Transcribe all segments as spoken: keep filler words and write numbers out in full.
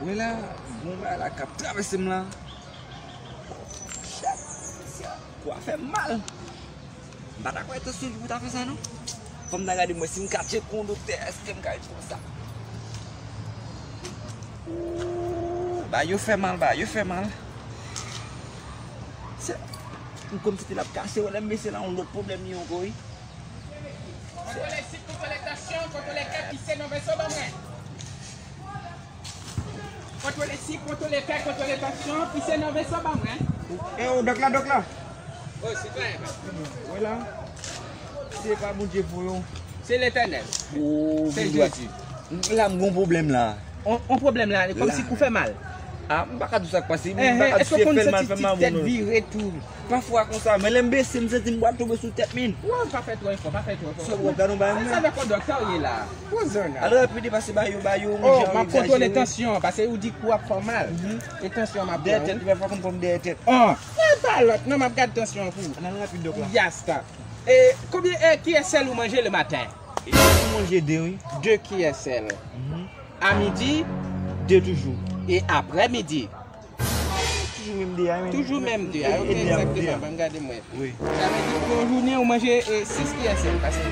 Wè la, gon bagay la k ap travèse m la. Shit, mesye, kou a fè m mal. M pa ta kwè tansyon pou ta fè sa non. Fò m ta gade mwen si m ka tcheke yon doktè, èske m ka jwenn sa. Ooh, bagay yo fè mal, bagay yo fè mal. Se, m kòmsi tèt la ap kase, wè lè m mesye la yon lòt pwoblèm li ankò wi. Kontwole sik, kontwole tansyon, kontwole kè, pise nan vèso ban mwen. Kontwole sik, kontwole kè, kontwole tansyon, pise nan vèso ban mwen. E o, dòk la, dòk la. O, sitwayen. Wè la. Se pa Bondye pou yo. Se Letènèl. O, Se Bondye. Jezi. La, m gon pwoblèm la. On, on pwoblèm la, kòmsi kou fè mal. A, m pa ka di w sa k pase. M pa ka di w se fè l mal, fè mal, bon, non. Èske w konn santi ti tèt vire tou? Pafwa konsa, men lè m bese, m santi m pral tonbe sou tèt, men. Wa, pa fè twò efò, pa fè twò efò. Sa w ap gade yon bagay, men. Sa vè kò dòktè w ye la. Poze w nan. Al rapid, pase ba yo, ba yo, yon jan egzajere. O, m ap kontwole tansyon an, paske ou di kou ap fè w mal. Mhm. E tansyon m ap pran, wi. Dèyè tèt, li pa fè konn fè m dèyè tèt. O, e pa lòt, non, m ap gade tansyon an pou ou. Ann al rapid, dòk la. Yasta. E, konbyen, e, kiyès sèl ou manje le maten? E, m manje de, wi. De kiyès sèl? Mhm. A midi? De toujou. E aprè midi? Toujou menm de a, wi. Toujou menm de a, ok, egzakteman, ban m gade m wè. Wi. Sa vle di pou yon jounen ou manje, e, sis kiyès sèl, paske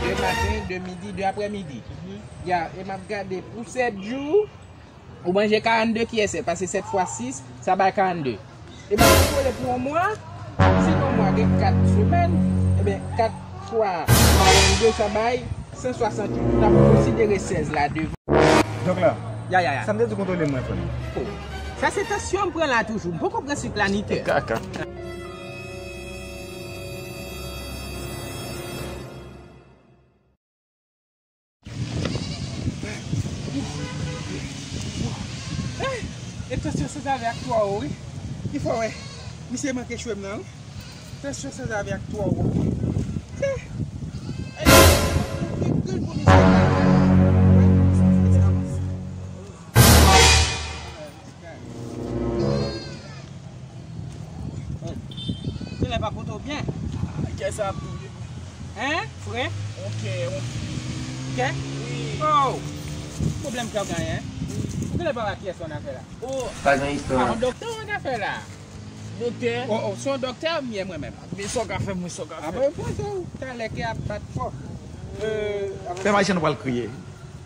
de maten, de midi, de aprè midi. Mhm. Ya, e m ap gade pou sèt jou, ou manje karannde kiyès sèl, paske sèt fwa sis, sa bay karannde. E m ap kontwole pou yon mwa, si yon mwa gen kat semèn, ebyen, kat fwa karannde, sa bay san swasanntuit. Ou t ap konsidere sèz la devan. Dòk la. Ya, ya, ya. Sa m te di kontwole mwen, frè m. O. Sa se tansyon m pran la toujou. M poko pran sik la ni kè. Kaka. Eh, e tansyon sanzave ak twa o, wi. Ki fè w wè misye manke chwe m nan, wi. Tansyon sanzave ak twa o. Eh, eh, ki grenn pou misye. Genlè pa pote w byen. Ah, kè sa ap touye m. Hein, frè? On kè, on kè. Kè? Wi. Oh! Pwoblèm kè w genyen, hein? Wi. Ou genlè pa wè kiyès ou annafè la? Oh! Pa gen istwa. Ah, on dòktè ou annafè la? Doktè? Oh, oh, se on dòktè m ye mwen menm. Men sa w ka fè m, men sa w ka fè m. Ah, bon, poze w. Talè kè ap bat fò. Euh, fè m ayisyen nou pral kriye.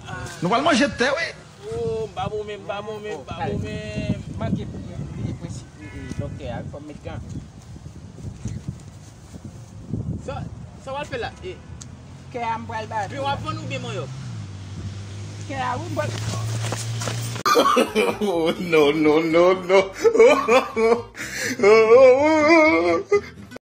Ah. Nou pral manje tè, wi. Oh, m pa bon menm, m pa bon menm, m pa bon menm. Manke bliye prensip, e, e, dòktè a, fò m met gan. Sa, sa w al fè la? E, kè a m pral ba. Men w ap vann oubyen manyòk? Kè a, wi, m pral. Oh, no, no, no, no.